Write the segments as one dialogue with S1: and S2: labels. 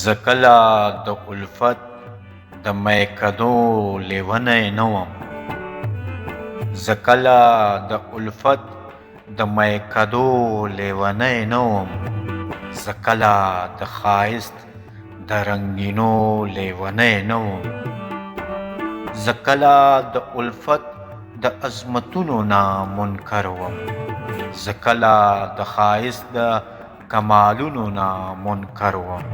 S1: زه کله د الفت د میکدو لیونی نه وم، زه کله د الفت د میکدو لیونی نه وم، زه کله د ښایست د رنګینو لیونی نه وم، زه کله د الفت د عظمتونو نه منکر وم، زه کله د ښایست د کمالونو نه منکر وم.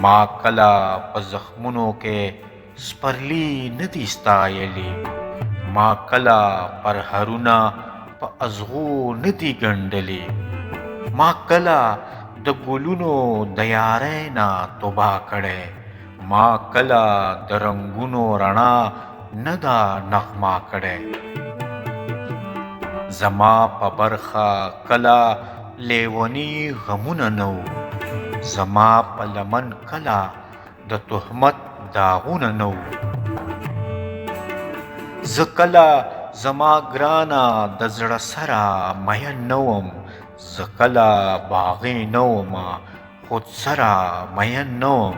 S1: ما کله په زخمونو کې سپرلي نه دي ستایلي، ما کله پرهرونه په ازغو نه دي ګنډلي، ما کله د ګلونو د یارۍ نه توبه کړی، ما کله د رنګونو رڼا نه ده نغمه کړی. زما په برخه کله لیوني غمونه نه وو، زما په لمن کله د تهمت داغونه نه وو. زه کله زما ګرانه د زړه سره مین نه وم، زه کله باغي نه وم خود سره مین نه وم.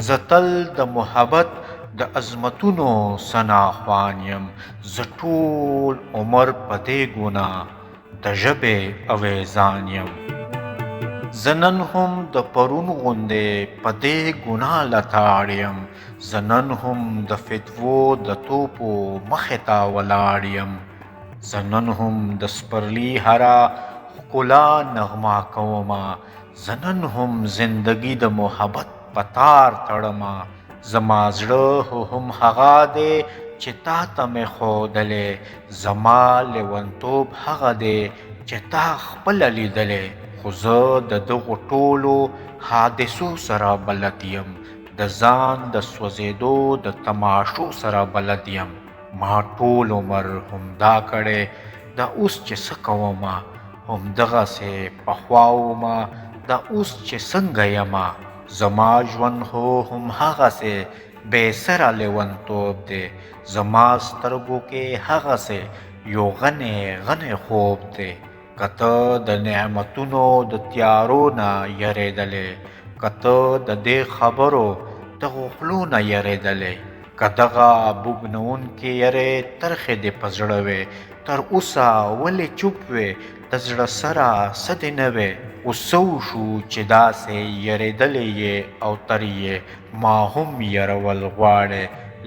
S1: زه تل د محبت د عظمتونو ثناخوان یم، زه ټول عمر په دې ګناه د ژبې اویزان یم. زه نن هم د پرون غوندې په دې ګناه لتاړ یم، زه نن هم د فتوو د توپو مخې ته ولاړ یم، زه نن هم د سپرلي هره ښکلا نغمه کومه، زه نن هم زندګي د محبت په تار تړمه. زما زړه هم هغه دی چې تا ته مې ښودلی، زما لیونتوب هغه دی چې تا خپله لیدلی، خو زه د دغو ټولو حادثو سره بلد یم، د ځان د سوځېدو د تماشو سره بلد یم. ما ټول عمر همدا کړی، دا اوس چې څه کومه همدغسې پخوا ومه، دا اوس چې څنګه یمه. زما ژوند خو هم هغسې بې سره لیونتوب دی، زما سترګو کې هغسې یو غنی غنی خوب دی. که ته د نعمتونو د تیارو نه یریدلې، که ته د دې خبرو د غوښلو نه یریدلې، که دغه بوږنوونکې یرې ترخې دې په زړه وې، تر اوسه ولې چوپ وې د زړه سره څه دې نه وې؟ اوس څه وشو چې داسې یریدلې یې او تر یې، ما هم یرول غواړې،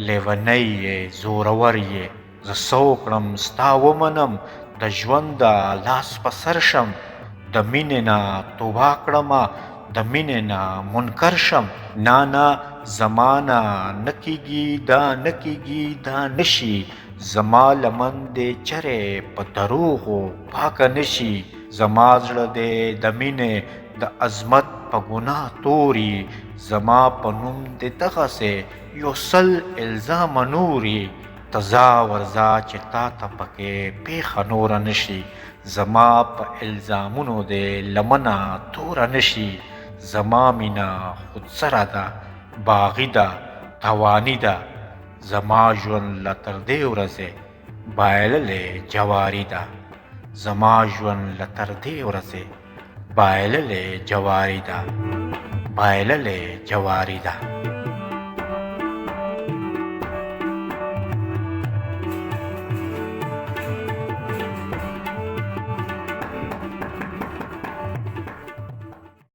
S1: لیونی یې زورور یې. زه څه وکړم ستا ومنم، د ژونده لاس په سر شم، د مینې نه توبه کړمه، د مینې نه منکر شم. نه نه زما نه نه کیږي، دا نه کیږي، دا نشي، زما لمن دې چرې په دروغو پاکه نشي. زما زړه دې د مینې د عظمت په ګناه توري، زما په نوم دې دغسې یو سل الزامه نوري. ته ځه ورځه چې تا ته پکې پېښه نوره نشي، زما په الزامونو دې لمنه توره نشي. زما مینه خودسره ده، باغي ده، تواني ده، زما ژوند لا تر دې ورځې بایللې جواري ده، زما ژوند لا تر دې ورځې بایللې جواري ده، بایللې جواري ده.